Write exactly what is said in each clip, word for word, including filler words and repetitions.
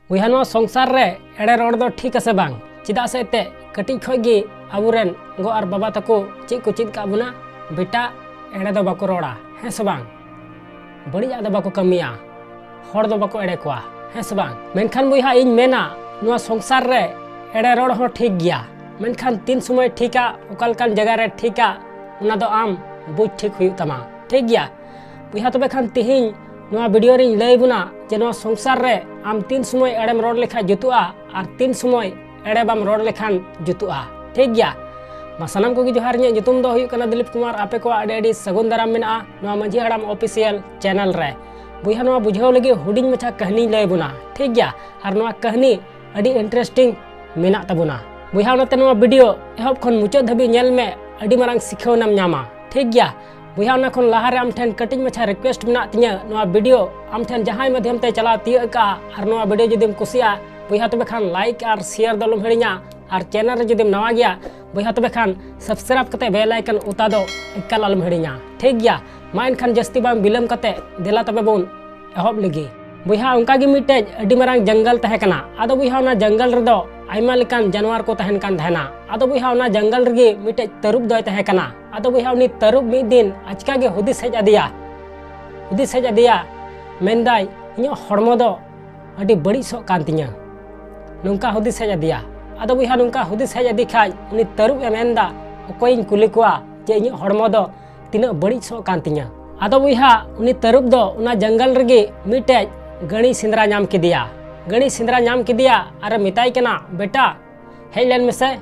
ᱵᱚᱭᱦᱟ, ᱱᱚᱣᱟ ᱥᱚᱝᱥᱟᱨ ᱨᱮ ᱮᱲᱮ ᱨᱚᱲ ᱫᱚ ᱴᱷᱤᱠ ᱟᱥᱮ ᱵᱟᱝ? ᱪᱮᱫᱟᱜ ᱥᱮ ᱮᱱᱛᱮᱫ ᱠᱟᱹᱴᱤᱡ ᱠᱷᱚᱡ ᱜᱮ ᱟᱵᱚᱨᱮᱱ ᱜᱚ ᱟᱨ ᱵᱟᱵᱟ ᱛᱟᱠᱚ ᱪᱮᱫ ᱠᱚ ᱪᱮᱫ ᱠᱟᱜ ᱵᱚᱱᱟ? ᱵᱮᱴᱟ, ᱮᱲᱮ ᱫᱚ ᱵᱟᱠᱚ ᱨᱚᱲᱟ, ᱦᱮᱸ ᱥᱮ ᱵᱟᱝ? ᱵᱟᱹᱲᱤᱡᱟᱜ ᱫᱚ ᱵᱟᱠᱚ ᱠᱟᱹᱢᱤᱭᱟ, ᱦᱚᱲ ᱫᱚ ᱵᱟᱠᱚ ᱮᱲᱮ ᱠᱚᱣᱟ, ᱦᱮᱸ ᱥᱮ ᱵᱟᱝ? ᱢᱮᱱᱠᱷᱟᱱ ᱵᱚᱭᱦᱟ, ᱤᱧ ᱢᱮᱱᱟ, ᱱᱚᱣᱟ ᱥᱚᱝᱥᱟᱨ ᱨᱮ ᱮᱲᱮ ᱨᱚᱲ ᱦᱚᱸ ᱴᱷᱤᱠ ᱜᱮᱭᱟ, ᱢᱮᱱᱠᱷᱟᱱ ᱛᱤᱱ ᱥᱚᱢᱚᱭ ᱴᱷᱤᱠᱟ, ᱚᱠᱟ ᱞᱮᱠᱟᱱ ᱡᱟᱭᱜᱟ ᱨᱮ ᱴᱷᱤᱠᱟ, ᱚᱱᱟ ᱫᱚ ᱟᱢ ᱵᱩᱡᱽ ᱴᱷᱤᱠ ᱦᱩᱭᱩᱜ ᱛᱟᱢᱟ, ᱴᱷᱤᱠ ᱜᱮᱭᱟ? ᱵᱚᱭᱦᱟ, ᱛᱚᱵᱮ ᱠᱷᱟᱱ ᱛᱤᱦᱤᱧ ᱱᱚᱣᱟ ᱵᱷᱤᱰᱤᱭᱳ ᱨᱤᱧ ᱞᱟᱹᱭ ᱵᱚᱱᱟ ᱡᱮ ᱱᱚᱣᱟ ᱥᱚᱝᱥᱟᱨ ᱨᱮ ᱟᱢ ᱛᱤᱱ ᱥᱚᱢᱚᱭ ᱮᱲᱮᱢ ᱨᱚᱲ ᱞᱮᱠᱷᱟᱡ ᱡᱩᱛᱩᱜᱼᱟ ᱟᱨ ᱛᱤᱱ ᱥᱚᱢᱚᱭ ᱮᱲᱮ ᱵᱟᱢ ᱨᱚᱲ ᱞᱮᱠᱷᱟᱱ ᱡᱩᱛᱩᱜᱼᱟ, ᱴᱷᱤᱠ ᱜᱮᱭᱟ? ᱢᱟ ᱥᱟᱱᱟᱢ ᱠᱚᱜᱮ ᱡᱚᱦᱟᱨ, ᱤᱧᱟᱹᱜ ᱧᱩᱛᱩᱢ ᱫᱚ ᱦᱩᱭᱩᱜ ᱠᱟᱱᱟ ᱫᱤᱞᱤᱯ ᱠᱩᱢᱟᱨ᱾ ᱟᱯᱮ ᱠᱚᱣᱟᱜ ᱟᱹᱰᱤ ᱟᱹᱰᱤ ᱥᱟᱹᱜᱩᱱ ᱫᱟᱨᱟᱢ ᱢᱮᱱᱟᱜᱼᱟ ᱱᱚᱣᱟ ᱢᱟᱹᱡᱷᱤ ᱦᱟᱲᱟᱢ ᱚᱯᱷᱤᱥᱤᱭᱟᱞ ᱪᱮᱱᱮᱞ ᱨᱮ᱾ ᱵᱚᱭᱦᱟ, ᱱᱚᱣᱟ ᱵᱩᱡᱷᱟᱹᱣ ᱞᱟᱹᱜᱤᱫ ᱦᱩᱰᱤᱧ ᱢᱟᱪᱷᱟ ᱠᱟᱹᱦᱱᱤᱧ ᱞᱟᱹᱭ ᱵᱚᱱᱟ, ᱴᱷᱤᱠ ᱜᱮᱭᱟ? ᱟᱨ ᱱᱚᱣᱟ ᱠᱟᱹᱦᱱᱤ ᱟᱹᱰᱤ ᱤᱱᱴᱟᱨᱮᱥᱴᱤᱝ ᱢᱮᱱᱟᱜ ᱛᱟᱵᱚᱱᱟ᱾ ᱵᱚᱭᱦᱟ, ᱚᱱᱟᱛᱮ ᱱᱚᱣᱟ ᱵᱷᱤᱰᱤᱭᱳ ᱮᱦᱚᱵ ᱠᱷᱚᱱ ᱢᱩᱪᱟᱹᱫ ᱫᱷᱟᱹᱵᱤᱡ ᱧᱮᱞ ᱢᱮ, ᱟᱹᱰᱤ ᱢᱟᱨᱟᱝ ᱥᱤᱠᱷᱟᱹᱣᱱᱟᱢ ᱧᱟᱢᱟ, ᱴᱷᱤᱠ ᱜᱮᱭᱟ? ᱵᱚᱭᱦᱟ, ᱚᱱᱟ ᱠᱷᱚᱱ ᱞᱟᱦᱟᱨᱮ ᱟᱢ ᱴᱷᱮᱱ ᱠᱟᱹᱴᱤᱡ ᱢᱟᱪᱷᱟ ᱨᱤᱠᱩᱭᱮᱥᱴ ᱢᱮᱱᱟᱜ ᱛᱤᱧᱟᱹ, ᱱᱚᱣᱟ ᱵᱷᱤᱰᱤᱭᱳ ᱟᱢ ᱴᱷᱮᱱ ᱡᱟᱦᱟᱸᱭ ᱢᱟᱫᱽᱫᱷᱚᱢ ᱛᱮ ᱪᱟᱞᱟᱣ ᱛᱤᱭᱟᱹᱜ ᱟᱠᱟᱜᱼᱟ ᱟᱨ ᱱᱚᱣᱟ ᱵᱷᱤᱰᱤᱭᱳ ᱡᱩᱫᱤᱢ ᱠᱩᱥᱤᱭᱟᱜᱼᱟ, ᱵᱚᱭᱦᱟ, ᱛᱚᱵᱮ ᱠᱷᱟᱱ ᱞᱟᱭᱤᱠ ᱟᱨ ᱥᱮᱭᱟᱨ ᱫᱚ ᱟᱞᱚᱢ ᱦᱤᱲᱤᱧᱟ᱾ ᱟᱨ ᱪᱮᱱᱮᱞ ᱨᱮ ᱡᱩᱫᱤᱢ ᱱᱟᱣᱟ ᱜᱮᱭᱟ, ᱵᱚᱭᱦᱟ, ᱛᱚᱵᱮ ᱠᱷᱟᱱ ᱥᱟᱵᱥᱠᱨᱟᱭᱤᱵ ᱠᱟᱛᱮ ᱵᱮᱞ ᱟᱭᱠᱚᱱ ᱚᱛᱟ ᱫᱚ ᱮᱠᱟᱞ ᱟᱞᱚᱢ ᱦᱤᱲᱤᱧᱟ, ᱴᱷᱤᱠ ᱜᱮᱭᱟ? ᱢᱟ ᱮᱱᱠᱷᱟᱱ ᱡᱟᱹᱥᱛᱤ ᱵᱟᱝ ᱵᱤᱞᱚᱢ ᱠᱟᱛᱮ ᱫᱮᱞᱟ ᱛᱚᱵᱮ ᱵᱚᱱ ᱮᱦᱚᱵ ᱞᱮᱜᱮ᱾ ᱵᱚᱭᱦᱟ, ᱚᱱᱠᱟ ᱜᱮ ᱢᱤᱫᱴᱮᱡ ᱟᱹᱰᱤ ᱢᱟᱨᱟᱝ ᱡᱚᱝᱜᱚᱞ ᱛᱟᱦᱮᱸ ᱠᱟᱱᱟ᱾ ᱟᱫᱚ ᱵᱚᱭᱦᱟ, ᱚᱱᱟ ᱡᱚᱝᱜᱚᱞ ᱨᱮᱫᱚ ᱟᱭᱢᱟ ᱞᱮᱠᱟᱱ ᱡᱟᱱᱣᱟᱨ ᱠᱚ ᱛᱟᱦᱮᱱ ᱠᱟᱱ ᱛᱟᱦᱮᱱᱟ᱾ ᱟᱫᱚ ᱵᱚᱭᱦᱟ, ᱚᱱᱟ ᱡᱚᱝᱜᱚᱞ ᱨᱮᱜᱮ ᱢᱤᱫᱴᱮᱡ ᱛᱟᱹᱨᱩᱵ ᱫᱚᱭ ᱛᱟᱦᱮᱸ ᱠᱟᱱᱟ᱾ ᱟᱫᱚ ᱵᱚᱭᱦᱟ, ᱩᱱᱤ ᱛᱟᱹᱨᱩᱵ ᱢᱤᱫ ᱫᱤᱱ ᱟᱪᱠᱟ ᱜᱮ ᱦᱩᱫᱤᱥ ᱦᱮᱡ ᱟᱫᱮᱭᱟ᱾ ᱦᱩᱫᱤᱥ ᱦᱮᱡ ᱟᱫᱮᱭᱟ, ᱢᱮᱱᱫᱟᱭ, "ᱤᱧᱟᱹᱜ ᱦᱚᱲᱢᱚ ᱫᱚ ᱟᱹᱰᱤ ᱵᱟᱹᱲᱤᱡ ᱥᱚᱜ ᱠᱟᱱ ᱛᱤᱧᱟᱹ᱾" ᱱᱚᱝᱠᱟ ᱦᱩᱫᱤᱥ ᱦᱮᱡ ᱟᱫᱮᱭᱟ᱾ ᱟᱫᱚ ᱵᱚᱭᱦᱟ, ᱱᱚᱝᱠᱟ ᱦᱩᱫᱤᱥ ᱦᱮᱡ ᱟᱫᱮ ᱠᱷᱟᱡ ᱩᱱᱤ ᱛᱟᱹᱨᱩᱵ ᱮ ᱢᱮᱱᱫᱟ, "ᱚᱠᱚᱭᱤᱧ ᱠᱩᱞᱤ ᱠᱚᱣᱟ ᱡᱮ ᱤᱧᱟᱹᱜ ᱦᱚᱲᱢᱚ ᱫᱚ ᱛᱤᱱᱟᱹᱜ ᱵᱟᱹᱲᱤᱡ ᱥᱚᱜ ᱠᱟᱱ ᱛᱤᱧᱟᱹ?" ᱟᱫᱚ ᱵᱚᱭᱦᱟ, ᱩᱱᱤ ᱛᱟᱹᱨᱩᱵ ᱫᱚ ᱚᱱᱟ ᱡᱚᱝᱜᱚᱞ ᱨᱮᱜᱮ ᱢᱤᱫᱴᱮᱡ ᱜᱟᱹᱲᱤ ᱥᱮᱸᱫᱽᱨᱟ ᱧᱟᱢ ᱠᱮᱫᱮᱭᱟ᱾ ᱜᱟᱹᱲᱤ ᱥᱮᱸᱫᱽᱨᱟ ᱧᱟᱢ ᱠᱮᱫᱮᱭᱟ ᱟᱨᱮ ᱢᱮᱛᱟᱭ ᱠᱟᱱᱟ, "ᱵᱮᱴᱟ, ᱦᱮᱡ ᱞᱮᱱ ᱢᱮᱥᱮ᱾"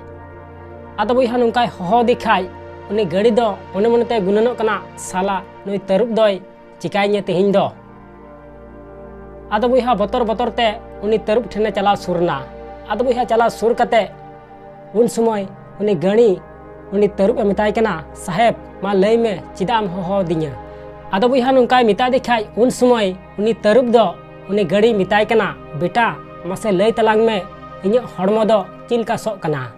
ᱟᱫᱚ ᱵᱚᱭᱦᱟ, ᱱᱚᱝᱠᱟᱭ ᱦᱚᱦᱚ ᱟᱫᱮ ᱠᱷᱟᱡ ᱩᱱᱤ ᱜᱟᱹᱲᱤ ᱫᱚ ᱢᱚᱱᱮ ᱢᱚᱱᱮᱛᱮ ᱜᱩᱱᱟᱹᱱᱚᱜ ᱠᱟᱱᱟ, "ᱥᱟᱞᱟ, ᱱᱩᱭ ᱛᱟᱹᱨᱩᱵ ᱫᱚᱭ ᱪᱤᱠᱟᱹᱧᱟ ᱛᱮᱦᱮᱧ ᱫᱚ?" ᱟᱫᱚ ᱵᱚᱭᱦᱟ, ᱵᱚᱛᱚᱨ ᱵᱚᱛᱚᱨ ᱛᱮ ᱩᱱᱤ ᱛᱟᱹᱨᱩᱵ ᱴᱷᱮᱱᱮ ᱪᱟᱞᱟᱣ ᱥᱩᱨ ᱮᱱᱟ᱾ ᱟᱫᱚ ᱵᱚᱭᱦᱟ, ᱪᱟᱞᱟᱣ ᱥᱩᱨ ᱠᱟᱛᱮ ᱩᱱ ᱥᱚᱢᱚᱭ ᱩᱱᱤ ᱜᱟᱹᱲᱤ, ᱩᱱᱤ ᱛᱟᱹᱨᱩᱵ ᱮ ᱢᱮᱛᱟᱭ ᱠᱟᱱᱟ, "ᱥᱟᱦᱮᱵᱽ, ᱢᱟ ᱞᱟᱹᱭ ᱢᱮ, ᱪᱮᱫᱟᱜ ᱮᱢ ᱦᱚᱦᱚ ᱟᱹᱫᱤᱧᱟ?" ᱟᱫᱚ ᱵᱚᱭᱦᱟ, ᱱᱚᱝᱠᱟᱭ ᱢᱮᱛᱟ ᱫᱮ ᱠᱷᱟᱡ ᱩᱱ ᱥᱚᱢᱚᱭ ᱩᱱᱤ ᱛᱟᱹᱨᱩᱵ ᱫᱚ ᱩᱱᱤ ᱜᱟᱹᱲᱤ ᱢᱮᱛᱟᱭ ᱠᱟᱱᱟ, "ᱵᱮᱴᱟ, ᱢᱟᱥᱮ ᱞᱟᱹᱭ ᱛᱟᱞᱟᱝ ᱢᱮ, ᱤᱧᱟᱹᱜ ᱦᱚᱲᱢᱚ ᱫᱚ ᱪᱮᱫ ᱞᱮᱠᱟ ᱥᱚᱜ ᱠᱟᱱᱟ?"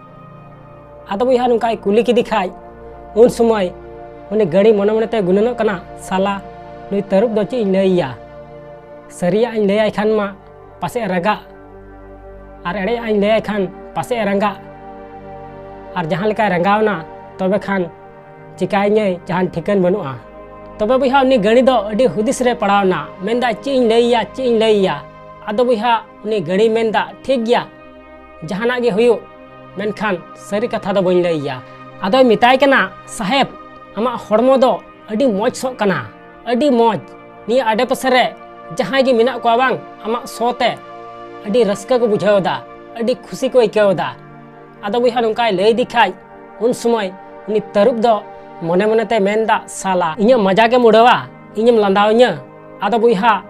ᱟᱫᱚ ᱵᱚᱭᱦᱟ, ᱱᱚᱝᱠᱟᱭ ᱠᱩᱞᱤ ᱠᱮᱫᱮ ᱠᱷᱟᱡ ᱩᱱ ᱥᱚᱢᱚᱭ ᱩᱱᱤ ᱜᱟᱹᱲᱤ ᱢᱚᱱᱮ ᱢᱚᱱᱮᱛᱮ ᱜᱩᱱᱟᱹᱱᱚᱜ ᱠᱟᱱᱟ, "ᱥᱟᱞᱟ, ᱱᱩᱭ ᱛᱟᱹᱨᱩᱵ ᱫᱚ ᱪᱮᱫ ᱤᱧ ᱞᱟᱹᱭ ᱟᱭᱟ? ᱥᱟᱹᱨᱤᱭᱟᱜ ᱤᱧ ᱞᱟᱹᱭ ᱟᱭ ᱠᱷᱟᱱ ᱢᱟ ᱯᱟᱥᱮᱡ ᱨᱟᱜᱟ, ᱟᱨ ᱮᱲᱮᱭᱟᱜ ᱤᱧ ᱞᱟᱹᱭᱟᱭ ᱠᱷᱟᱱ ᱯᱟᱥᱮᱡ ᱮ ᱨᱟᱸᱜᱟᱜ᱾ ᱟᱨ ᱡᱟᱦᱟᱸ ᱞᱮᱠᱟᱭ ᱨᱟᱸᱜᱟᱣᱱᱟ, ᱛᱚᱵᱮ ᱠᱷᱟᱱ ᱪᱤᱠᱟᱹᱭᱟᱹᱧᱟᱹᱭ, ᱡᱟᱦᱟᱱ ᱴᱷᱤᱠᱟᱹᱱ ᱵᱟᱹᱱᱩᱜᱼᱟ᱾ ᱛᱚᱵᱮ ᱵᱚᱭᱦᱟ, ᱩᱱᱤ ᱜᱟᱹᱲᱤ ᱫᱚ ᱟᱹᱰᱤ ᱦᱩᱫᱤᱥ ᱨᱮ ᱯᱟᱲᱟᱣᱱᱟ᱾ ᱢᱮᱱᱫᱟ, "ᱪᱮᱫ ᱤᱧ ᱞᱟᱹᱭ ᱟᱭᱟ, ᱪᱮᱫ ᱤᱧ ᱞᱟᱹᱭ ᱟᱭᱟ?" ᱟᱫᱚ ᱵᱚᱭᱦᱟ, ᱩᱱᱤ ᱜᱟᱹᱲᱤᱭ ᱢᱮᱱᱫᱟ, "ᱴᱷᱤᱠ ᱜᱮᱭᱟ, ᱡᱟᱦᱟᱱᱟᱜ ᱜᱮ ᱦᱩᱭᱩᱜ, ᱢᱮᱱᱠᱷᱟᱱ ᱥᱟᱹᱨᱤ ᱠᱟᱛᱷᱟ ᱫᱚ ᱵᱟᱹᱧ ᱞᱟᱹᱭ ᱟᱭᱟ᱾" ᱟᱫᱚᱭ ᱢᱮᱛᱟᱭ ᱠᱟᱱᱟ, "ᱥᱟᱦᱮᱵᱽ, ᱟᱢᱟᱜ ᱦᱚᱲᱢᱚ ᱫᱚ ᱟᱹᱰᱤ ᱢᱚᱡᱽ ᱥᱚᱜ ᱠᱟᱱᱟ, ᱟᱹᱰᱤ ᱢᱚᱡᱽ᱾ ᱱᱤᱭᱟᱹ ᱟᱰᱮᱯᱟᱥᱮ ᱨᱮ ᱡᱟᱦᱟᱸᱭ ᱜᱮ ᱢᱮᱱᱟᱜ ᱠᱚᱣᱟ ᱵᱟᱝ, ᱟᱢᱟᱜ ᱥᱚ ᱛᱮ ᱟᱹᱰᱤ ᱨᱟᱹᱥᱠᱟᱹ ᱠᱚ ᱵᱩᱡᱷᱟᱹᱣ ᱮᱫᱟ, ᱟᱹᱰᱤ ᱠᱷᱩᱥᱤ ᱠᱚ ᱟᱹᱭᱠᱟᱹᱣ ᱮᱫᱟ᱾" ᱟᱫᱚ ᱵᱚᱭᱦᱟ, ᱱᱚᱝᱠᱟᱭ ᱞᱟᱹᱭ ᱤᱫᱤ ᱠᱷᱟᱡ, ᱩᱱ ᱥᱚᱢᱚᱭ ᱩᱱᱤ ᱛᱟᱹᱨᱩᱵ ᱫᱚ ᱢᱚᱱᱮ ᱢᱚᱱᱮᱛᱮ ᱢᱮᱱᱫᱟ, "ᱥᱟᱞᱟ, ᱤᱧᱟᱹᱜ ᱢᱟᱡᱟᱠ ᱮᱢ ᱩᱰᱟᱹᱣᱟ, ᱤᱧᱮᱢ ᱞᱟᱸᱫᱟᱣᱤᱧᱟᱹ?" ᱟᱫᱚ ᱵᱚᱭᱦᱟ,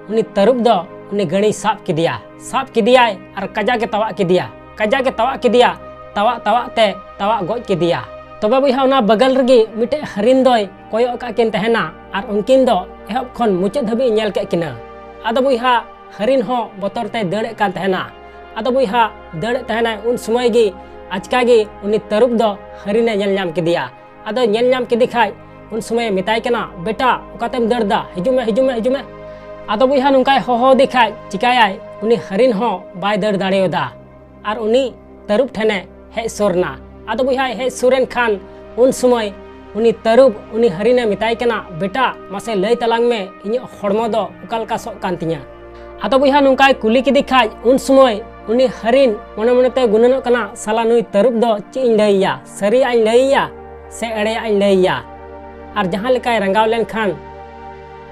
ᱩᱱᱤ ᱛᱟᱹᱨᱩᱵ ᱫᱚ ᱩᱱᱤ ᱜᱟᱹᱲᱤᱭ ᱥᱟᱵ ᱠᱮᱫᱮᱭᱟ, ᱥᱟᱵ ᱠᱮᱫᱮᱭᱟᱭ ᱟᱨ ᱠᱟᱡᱟᱠ ᱮ ᱛᱟᱣᱟᱜ ᱠᱮᱫᱮᱭᱟ, ᱠᱟᱡᱟᱠ ᱮ ᱛᱟᱣᱟᱜ ᱠᱮᱫᱮᱭᱟ, ᱛᱟᱣᱟᱜ ᱛᱟᱣᱟᱜ ᱛᱮ ᱛᱟᱣᱟᱜ ᱜᱚᱡ ᱠᱮᱫᱮᱭᱟ᱾ ᱛᱚᱵᱮ ᱵᱚᱭᱦᱟ, ᱚᱱᱟ ᱵᱟᱜᱟᱞ ᱨᱮᱜᱮ ᱢᱤᱫᱴᱮᱡ ᱦᱟᱹᱨᱤᱱ ᱫᱚᱭ ᱠᱚᱭᱚᱜ ᱟᱠᱟᱫ ᱠᱤᱱ ᱛᱟᱦᱮᱱᱟ ᱟᱨ ᱩᱱᱠᱤᱱ ᱫᱚ ᱮᱦᱚᱵ ᱠᱷᱚᱱ ᱢᱩᱪᱟᱹᱫ ᱫᱷᱟᱹᱵᱤᱡ ᱧᱮᱞ ᱠᱮᱫ ᱠᱤᱱᱟ᱾ ᱟᱫᱚ ᱵᱚᱭᱦᱟ, ᱦᱟᱹᱨᱤᱱ ᱦᱚᱸ ᱵᱚᱛᱚᱨ ᱛᱮᱭ ᱫᱟᱹᱲᱮᱫ ᱠᱟᱱ ᱛᱟᱦᱮᱱᱟ᱾ ᱟᱫᱚ ᱵᱚᱭᱦᱟ, ᱫᱟᱹᱲᱮᱫ ᱛᱟᱦᱮᱱᱟᱭ, ᱩᱱ ᱥᱚᱢᱚᱭ ᱜᱮ ᱟᱪᱠᱟ ᱜᱮ ᱩᱱᱤ ᱛᱟᱹᱨᱩᱵ ᱫᱚ ᱦᱟᱹᱨᱤᱱᱮ ᱧᱮᱞ ᱧᱟᱢ ᱠᱮᱫᱮᱭᱟ᱾ ᱟᱫᱚ ᱧᱮᱞ ᱧᱟᱢ ᱠᱮᱫᱮ ᱠᱷᱟᱡ ᱩᱱ ᱥᱚᱢᱚᱭᱮ ᱢᱮᱛᱟᱭ ᱠᱟᱱᱟ, "ᱵᱮᱴᱟ, ᱚᱠᱟᱛᱮᱢ ᱫᱟᱹᱲ ᱫᱟ? ᱦᱤᱡᱩᱜ ᱢᱮ, ᱦᱤᱡᱩᱜ ᱢᱮ, ᱦᱤᱡᱩᱜ ᱢᱮ᱾" ᱟᱫᱚ ᱵᱚᱭᱦᱟ, ᱱᱚᱝᱠᱟᱭ ᱦᱚᱦᱚ ᱟᱫᱮ ᱠᱷᱟᱡ ᱪᱤᱠᱟᱭᱟᱭ? ᱩᱱᱤ ᱦᱟᱹᱨᱤᱱ ᱦᱚᱸ ᱵᱟᱭ ᱫᱟᱹᱲ ᱫᱟᱲᱮᱭᱟᱫᱟ ᱟᱨ ᱩᱱᱤ ᱛᱟᱹᱨᱩᱵ ᱴᱷᱮᱱᱮ ᱦᱮᱡ ᱥᱩᱨ ᱮᱱᱟ᱾ ᱟᱫᱚ ᱵᱚᱭᱦᱟᱭ ᱦᱮᱡ ᱥᱩᱨ ᱮᱱ ᱠᱷᱟᱱ ᱩᱱ ᱥᱚᱢᱚᱭ ᱩᱱᱤ ᱛᱟᱹᱨᱩᱵ ᱩᱱᱤ ᱦᱟᱹᱨᱤᱱᱮ ᱢᱮᱛᱟᱭ ᱠᱟᱱᱟ, "ᱵᱮᱴᱟ, ᱢᱟᱥᱮ ᱞᱟᱹᱭ ᱛᱟᱞᱟᱝ ᱢᱮ, ᱤᱧᱟᱹᱜ ᱦᱚᱲᱢᱚ ᱫᱚ ᱚᱠᱟ ᱞᱮᱠᱟ ᱥᱚᱜ ᱠᱟᱱ ᱛᱤᱧᱟ?" ᱟᱫᱚ ᱵᱚᱭᱦᱟ, ᱱᱚᱝᱠᱟᱭ ᱠᱩᱞᱤ ᱠᱮᱫᱮ ᱠᱷᱟᱡ ᱩᱱ ᱥᱚᱢᱚᱭ ᱩᱱᱤ ᱦᱟᱹᱨᱤᱱ ᱢᱚᱱᱮ ᱢᱚᱱᱮᱛᱮ ᱜᱩᱱᱟᱹᱱᱚᱜ ᱠᱟᱱᱟ, "ᱥᱟᱞᱟ, ᱱᱩᱭ ᱛᱟᱹᱨᱩᱵ ᱫᱚ ᱪᱮᱫ ᱤᱧ ᱞᱟᱹᱭ ᱟᱭᱟ? ᱥᱟᱹᱨᱤᱭᱟᱜ ᱤᱧ ᱞᱟᱹᱭ ᱟᱭᱟ ᱥᱮ ᱮᱲᱮᱭᱟᱜ ᱤᱧ ᱞᱟᱹᱭ ᱟᱭᱟ? ᱟᱨ ᱡᱟᱦᱟᱸ ᱞᱮᱠᱟᱭ ᱨᱟᱸᱜᱟᱣ ᱞᱮᱱᱠᱷᱟᱱ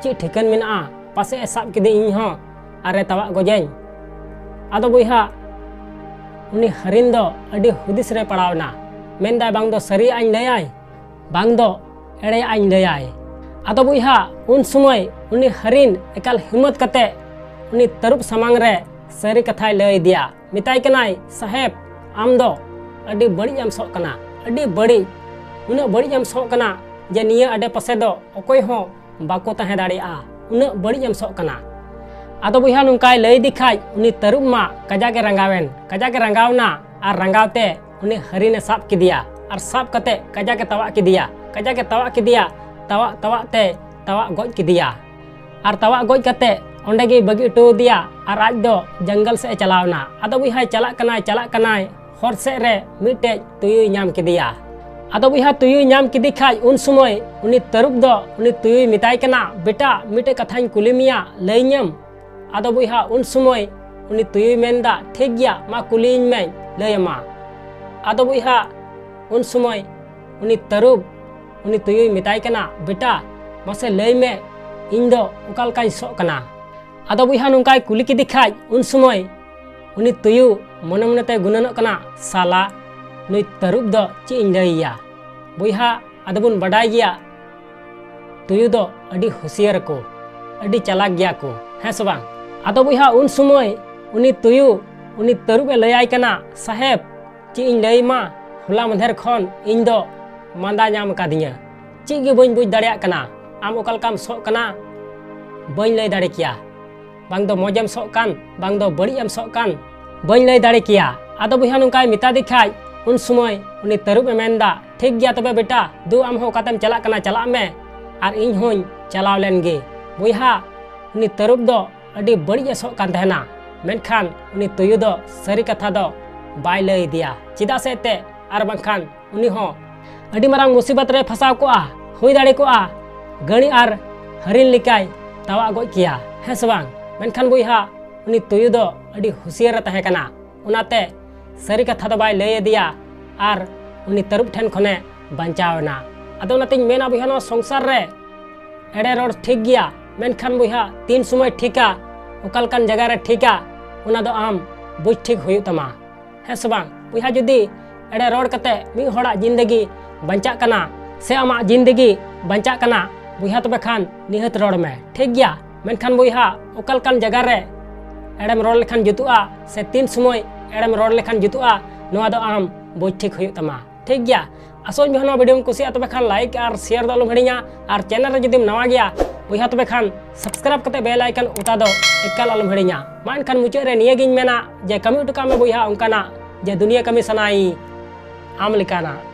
ᱪᱮᱫ ᱴᱷᱤᱠᱟᱹᱱ ᱢᱮᱱᱟᱜᱼᱟ? ᱯᱟᱥᱮᱡ ᱮ ᱥᱟᱵ ᱠᱮᱫᱮ ᱤᱧ ᱦᱚᱸ ᱟᱨ ᱮ ᱛᱟᱣᱟᱜ ᱜᱚᱡᱟᱹᱧ?" ᱟᱫᱚ ᱵᱚᱭᱦᱟ, ᱩᱱᱤ ᱦᱟᱹᱨᱤᱱ ᱫᱚ ᱟᱹᱰᱤ ᱦᱩᱫᱤᱥ ᱨᱮ ᱯᱟᱲᱟᱣ ᱮᱱᱟ᱾ ᱢᱮᱱᱫᱟᱭ, "ᱵᱟᱝ ᱫᱚ ᱥᱟᱹᱨᱤᱭᱟᱜ ᱤᱧ ᱞᱟᱹᱭᱟᱭ, ᱵᱟᱝ ᱫᱚ ᱮᱲᱮᱭᱟᱜ ᱤᱧ ᱞᱟᱹᱭᱟᱭ?" ᱟᱫᱚ ᱵᱚᱭᱦᱟ, ᱩᱱ ᱥᱚᱢᱚᱭ ᱩᱱᱤ ᱦᱟᱹᱨᱤᱱ ᱮᱠᱟᱞ ᱦᱤᱢᱢᱚᱛ ᱠᱟᱛᱮ ᱩᱱᱤ ᱛᱟᱹᱨᱩᱵ ᱥᱟᱢᱟᱝ ᱨᱮ ᱥᱟᱹᱨᱤ ᱠᱟᱛᱷᱟᱭ ᱞᱟᱹᱭ ᱟᱫᱮᱭᱟ᱾ ᱢᱮᱛᱟᱭ ᱠᱟᱱᱟᱭ, "ᱥᱟᱦᱮᱵᱽ, ᱟᱢ ᱫᱚ ᱟᱹᱰᱤ ᱵᱟᱹᱲᱤᱡ ᱮᱢ ᱥᱚᱜ ᱠᱟᱱᱟ, ᱟᱹᱰᱤ ᱵᱟᱹᱲᱤᱡ, ᱩᱱᱟᱹᱜ ᱵᱟᱹᱲᱤᱡ ᱮᱢ ᱥᱚᱜ ᱠᱟᱱᱟ ᱡᱮ ᱱᱤᱭᱟᱹ ᱟᱰᱮ ᱯᱟᱥᱮ ᱫᱚ ᱚᱠᱚᱭ ᱦᱚᱸ ᱵᱟᱠᱚ ᱛᱟᱦᱮᱸ ᱫᱟᱲᱮᱭᱟᱜᱼᱟ, ᱩᱱᱟᱹᱜ ᱵᱟᱹᱲᱤᱡ ᱮᱢ ᱥᱚᱜ ᱠᱟᱱᱟ᱾" ᱟᱫᱚ ᱵᱚᱭᱦᱟ, ᱱᱚᱝᱠᱟᱭ ᱞᱟᱹᱭ ᱤᱫᱤ ᱠᱷᱟᱡ ᱩᱱᱤ ᱛᱟᱹᱨᱩᱵ ᱢᱟ ᱠᱟᱡᱟᱠ ᱮ ᱨᱟᱸᱜᱟᱣᱮᱱ, ᱠᱟᱡᱟᱠ ᱮ ᱨᱟᱸᱜᱟᱣᱱᱟ ᱟᱨ ᱨᱟᱸᱜᱟᱣ ᱛᱮ ᱩᱱᱤ ᱦᱟᱹᱨᱤᱱᱮ ᱥᱟᱵ ᱠᱮᱫᱮᱭᱟ ᱟᱨ ᱥᱟᱵ ᱠᱟᱛᱮ ᱠᱟᱡᱟᱠ ᱮ ᱛᱟᱣᱟᱜ ᱠᱮᱫᱮᱭᱟ, ᱠᱟᱡᱟᱠ ᱮ ᱛᱟᱣᱟᱜ ᱠᱮᱫᱮᱭᱟ, ᱛᱟᱣᱟᱜ ᱛᱟᱣᱟᱜ ᱛᱮ ᱛᱟᱣᱟᱜ ᱜᱚᱡ ᱠᱮᱫᱮᱭᱟ᱾ ᱟᱨ ᱛᱟᱣᱟᱜ ᱜᱚᱡ ᱠᱟᱛᱮ ᱚᱸᱰᱮ ᱜᱮᱭ ᱵᱟᱹᱜᱤ ᱦᱚᱴᱚ ᱟᱫᱮᱭᱟ ᱟᱨ ᱟᱡ ᱫᱚ ᱡᱚᱝᱜᱚᱞ ᱥᱮᱫ ᱮ ᱪᱟᱞᱟᱣ ᱮᱱᱟ᱾ ᱟᱫᱚ ᱵᱚᱭᱦᱟ, ᱪᱟᱞᱟᱜ ᱠᱟᱱᱟᱭ, ᱪᱟᱞᱟᱜ ᱠᱟᱱᱟᱭ, ᱦᱚᱨ ᱥᱮᱫ ᱨᱮ ᱢᱤᱫᱴᱮᱡ ᱛᱩᱭᱩᱭ ᱧᱟᱢ ᱠᱮᱫᱮᱭᱟ᱾ ᱟᱫᱚ ᱵᱚᱭᱦᱟ, ᱛᱩᱭᱩᱭ ᱧᱟᱢ ᱠᱮᱫᱮ ᱠᱷᱟᱡ ᱩᱱ ᱥᱚᱢᱚᱭ ᱩᱱᱤ ᱛᱟᱹᱨᱩᱵ ᱫᱚ ᱩᱱᱤ ᱛᱩᱭᱩᱭ ᱢᱮᱛᱟᱭ ᱠᱟᱱᱟ, "ᱵᱮᱴᱟ, ᱢᱤᱫᱴᱮᱡ ᱠᱟᱛᱷᱟᱧ ᱠᱩᱞᱤ ᱢᱮᱭᱟ, ᱞᱟᱹᱭᱟᱹᱧᱟᱹᱢ?" ᱟᱫᱚ ᱵᱚᱭᱦᱟ, ᱩᱱ ᱥᱚᱢᱚᱭ ᱩᱱᱤ ᱛᱩᱭᱩᱭ ᱢᱮᱱᱫᱟ, "ᱴᱷᱤᱠ ᱜᱮᱭᱟ, ᱢᱟ ᱠᱩᱞᱤᱭᱟᱹᱧ ᱢᱮᱧ, ᱞᱟᱹᱭ ᱟᱢᱟ᱾" ᱟᱫᱚ ᱵᱚᱭᱦᱟ, ᱩᱱ ᱥᱚᱢᱚᱭ ᱩᱱᱤ ᱛᱟᱹᱨᱩᱵ ᱩᱱᱤ ᱛᱩᱭᱩᱭ ᱢᱮᱛᱟᱭ ᱠᱟᱱᱟ, "ᱵᱮᱴᱟ, ᱢᱟᱥᱮ ᱞᱟᱹᱭ ᱢᱮ, ᱤᱧ ᱫᱚ ᱚᱠᱟ ᱞᱮᱠᱟᱧ ᱥᱚᱜ ᱠᱟᱱᱟ?" ᱟᱫᱚ ᱵᱚᱭᱦᱟ, ᱱᱚᱝᱠᱟᱭ ᱠᱩᱞᱤ ᱠᱮᱫᱮ ᱠᱷᱟᱡ ᱩᱱ ᱥᱚᱢᱚᱭ ᱩᱱᱤ ᱛᱩᱭᱩ ᱢᱚᱱᱮ ᱢᱚᱱᱮᱛᱮ ᱜᱩᱱᱟᱹᱱᱚᱜ ᱠᱟᱱᱟ, "ᱥᱟᱞᱟ, ᱱᱩᱭ ᱛᱟᱹᱨᱩᱵ ᱫᱚ ᱪᱮᱫ ᱤᱧ ᱞᱟᱹᱭ ᱟᱭᱟ?" ᱵᱚᱭᱦᱟ, ᱟᱫᱚ ᱵᱚᱱ ᱵᱟᱰᱟᱭ ᱜᱮᱭᱟ, ᱛᱩᱭᱩ ᱫᱚ ᱟᱹᱰᱤ ᱦᱩᱥᱤᱭᱟᱹᱨ ᱟᱠᱚ, ᱟᱹᱰᱤ ᱪᱟᱞᱟᱠ ᱜᱮᱭᱟ ᱠᱚ, ᱦᱮᱸ ᱥᱮ ᱵᱟᱝ? ᱟᱫᱚ ᱵᱚᱭᱦᱟ, ᱩᱱ ᱥᱚᱢᱚᱭ ᱩᱱᱤ ᱛᱩᱭᱩ ᱩᱱᱤ ᱛᱟᱹᱨᱩᱵ ᱮ ᱞᱟᱹᱭᱟᱭ ᱠᱟᱱᱟ, "ᱥᱟᱦᱮᱵᱽ, ᱪᱮᱫ ᱤᱧ ᱞᱟᱹᱭ ᱟᱢᱟ, ᱦᱚᱞᱟ ᱢᱟᱫᱷᱮᱨ ᱠᱷᱚᱱ ᱤᱧ ᱫᱚ ᱢᱟᱸᱫᱟ ᱧᱟᱢ ᱟᱠᱟᱫᱤᱧᱟ, ᱪᱮᱫ ᱜᱮ ᱵᱟᱹᱧ ᱵᱩᱡᱽ ᱫᱟᱲᱮᱭᱟᱜ ᱠᱟᱱᱟ, ᱟᱢ ᱚᱠᱟ ᱞᱮᱠᱟᱢ ᱥᱚᱜ ᱠᱟᱱᱟ, ᱵᱟᱹᱧ ᱞᱟᱹᱭ ᱫᱟᱲᱮ ᱠᱮᱭᱟ, ᱵᱟᱝ ᱫᱚ ᱢᱚᱡᱽ ᱮᱢ ᱥᱚᱜ ᱠᱟᱱ, ᱵᱟᱝ ᱫᱚ ᱵᱟᱹᱲᱤᱡ ᱮᱢ ᱥᱚᱜ ᱠᱟᱱ, ᱵᱟᱹᱧ ᱞᱟᱹᱭ ᱫᱟᱲᱮ ᱠᱮᱭᱟ᱾" ᱟᱫᱚ ᱵᱚᱭᱦᱟ, ᱱᱚᱝᱠᱟᱭ ᱢᱮᱛᱟ ᱫᱮ ᱠᱷᱟᱡ ᱩᱱ ᱥᱚᱢᱚᱭ ᱩᱱᱤ ᱛᱟᱹᱨᱩᱵ ᱮ ᱢᱮᱱᱫᱟ, "ᱴᱷᱤᱠ ᱜᱮᱭᱟ ᱛᱚᱵᱮ ᱵᱮᱴᱟ, ᱫᱩ ᱟᱢ ᱦᱚᱸ ᱚᱠᱟᱛᱮᱢ ᱪᱟᱞᱟᱜ ᱠᱟᱱᱟ ᱪᱟᱞᱟᱜ ᱢᱮ, ᱟᱨ ᱤᱧ ᱦᱚᱸᱧ ᱪᱟᱞᱟᱣ ᱞᱮᱱ ᱜᱮ᱾" ᱵᱚᱭᱦᱟ, ᱩᱱᱤ ᱛᱟᱹᱨᱩᱵ ᱫᱚ ᱟᱹᱰᱤ ᱵᱟᱹᱲᱤᱡ ᱮ ᱥᱚᱜ ᱠᱟᱱ ᱛᱟᱦᱮᱱᱟ, ᱢᱮᱱᱠᱷᱟᱱ ᱩᱱᱤ ᱛᱩᱭᱩ ᱫᱚ ᱥᱟᱹᱨᱤ ᱠᱟᱛᱷᱟ ᱫᱚ ᱵᱟᱭ ᱞᱟᱹᱭ ᱟᱫᱮᱭᱟ᱾ ᱪᱮᱫᱟᱜ ᱥᱮ ᱮᱱᱛᱮᱫ, ᱟᱨ ᱵᱟᱝᱠᱷᱟᱱ ᱩᱱᱤ ᱦᱚᱸ ᱟᱹᱰᱤ ᱢᱟᱨᱟᱝ ᱢᱩᱥᱤᱵᱟᱛ ᱨᱮ ᱯᱷᱟᱥᱟᱣ ᱠᱚᱜᱼᱟ, ᱦᱩᱭ ᱫᱟᱲᱮ ᱠᱚᱜᱼᱟ ᱜᱟᱹᱲᱤ ᱟᱨ ᱦᱟᱹᱨᱤᱱ ᱞᱮᱠᱟᱭ ᱛᱟᱣᱟᱜ ᱜᱚᱡ ᱠᱮᱭᱟ, ᱦᱮᱸ ᱥᱮ ᱵᱟᱝ? ᱢᱮᱱᱠᱷᱟᱱ ᱵᱚᱭᱦᱟ, ᱩᱱᱤ ᱛᱩᱭᱩ ᱫᱚ ᱟᱹᱰᱤ ᱦᱩᱥᱤᱭᱟᱹᱨ ᱮ ᱛᱟᱦᱮᱸ ᱠᱟᱱᱟ, ᱚᱱᱟᱛᱮ ᱥᱟᱹᱨᱤ ᱠᱟᱛᱷᱟ ᱫᱚ ᱵᱟᱭ ᱞᱟᱹᱭ ᱟᱫᱮᱭᱟ ᱟᱨ ᱩᱱᱤ ᱛᱟᱹᱨᱩᱵ ᱴᱷᱮᱱ ᱠᱷᱚᱱᱮ ᱵᱟᱧᱪᱟᱣ ᱮᱱᱟ᱾ ᱟᱫᱚ ᱚᱱᱟᱛᱤᱧ ᱢᱮᱱᱟ ᱵᱚᱭᱦᱟ, ᱱᱚᱣᱟ ᱥᱚᱝᱥᱟᱨ ᱨᱮ ᱮᱲᱮ ᱨᱚᱲ ᱴᱷᱤᱠ ᱜᱮᱭᱟ, ᱢᱮᱱᱠᱷᱟᱱ ᱵᱚᱭᱦᱟ, ᱛᱤᱱ ᱥᱚᱢᱚᱭ ᱴᱷᱤᱠᱟ, ᱚᱠᱟ ᱞᱮᱠᱟᱱ ᱡᱟᱭᱜᱟ ᱨᱮ ᱴᱷᱤᱠᱟ, ᱚᱱᱟ ᱫᱚ ᱟᱢ ᱵᱩᱡᱽ ᱴᱷᱤᱠ ᱦᱩᱭᱩᱜ ᱛᱟᱢᱟ, ᱦᱮᱸ ᱥᱮ ᱵᱟᱝ? ᱵᱚᱭᱦᱟ, ᱡᱩᱫᱤ ᱮᱲᱮ ᱨᱚᱲ ᱠᱟᱛᱮ ᱢᱤᱫ ᱦᱚᱲᱟᱜ ᱡᱤᱱᱫᱮᱜᱤ ᱵᱟᱧᱪᱟᱜ ᱠᱟᱱᱟ ᱥᱮ ᱟᱢᱟᱜ ᱡᱤᱱᱫᱮᱜᱤ ᱵᱟᱧᱪᱟᱜ ᱠᱟᱱᱟ, ᱵᱚᱭᱦᱟ, ᱛᱚᱵᱮ ᱠᱷᱟᱱ ᱱᱤᱦᱟᱹᱛ ᱨᱚᱲ ᱢᱮ, ᱴᱷᱤᱠ ᱜᱮᱭᱟ? ᱢᱮᱱᱠᱷᱟᱱ ᱵᱚᱭᱦᱟ, ᱚᱠᱟ ᱞᱮᱠᱟᱱ ᱡᱟᱭᱜᱟ ᱨᱮ ᱮᱲᱮᱢ ᱨᱚᱲ ᱞᱮᱠᱷᱟᱱ ᱡᱩᱛᱩᱜᱼᱟ ᱥᱮ ᱛᱤᱱ ᱥᱚᱢᱚᱭ ᱮᱲᱮᱢ ᱨᱚᱲ ᱞᱮᱠᱷᱟᱱ ᱡᱩᱛᱩᱜᱼᱟ, ᱱᱚᱣᱟ ᱫᱚ ᱟᱢ ᱵᱩᱡᱽ ᱴᱷᱤᱠ ᱦᱩᱭᱩᱜ ᱛᱟᱢᱟ, ᱴᱷᱤᱠ ᱜᱮᱭᱟ? ᱟᱥᱚᱜ ᱟᱹᱧ ᱵᱚᱭᱦᱟ, ᱱᱚᱣᱟ ᱵᱷᱤᱰᱤᱭᱳᱢ ᱠᱩᱥᱤᱭᱟᱜᱼᱟ, ᱛᱚᱵᱮ ᱠᱷᱟᱱ ᱞᱟᱭᱤᱠ ᱟᱨ ᱥᱮᱭᱟᱨ ᱫᱚ ᱟᱞᱚᱢ ᱦᱤᱲᱤᱧᱟ, ᱟᱨ ᱪᱮᱱᱮᱞ ᱨᱮ ᱡᱩᱫᱤᱢ ᱱᱟᱣᱟ ᱜᱮᱭᱟ ᱵᱚᱭᱦᱟ, ᱛᱚᱵᱮ ᱠᱷᱟᱱ ᱥᱟᱵᱥᱠᱨᱟᱭᱤᱵ ᱠᱟᱛᱮ ᱵᱮᱞ ᱟᱭᱠᱚᱱ ᱚᱛᱟ ᱫᱚ ᱮᱠᱟᱞ ᱟᱞᱚᱢ ᱦᱤᱲᱤᱧᱟ᱾ ᱢᱟ ᱮᱱᱠᱷᱟᱱ ᱢᱩᱪᱟᱹᱫ ᱨᱮ ᱱᱤᱭᱟᱹ ᱜᱤᱧ ᱢᱮᱱᱟ ᱡᱮ ᱠᱟᱹᱢᱤ ᱦᱚᱴᱚ ᱠᱟᱜ ᱢᱮ ᱵᱚᱭᱦᱟ ᱚᱱᱠᱟᱱᱟᱜ ᱡᱮ ᱫᱩᱱᱤᱭᱟᱹ ᱠᱟᱹᱢᱤ ᱥᱟᱱᱟᱭ ᱟᱢ ᱞᱮᱠᱟᱱᱟᱜ᱾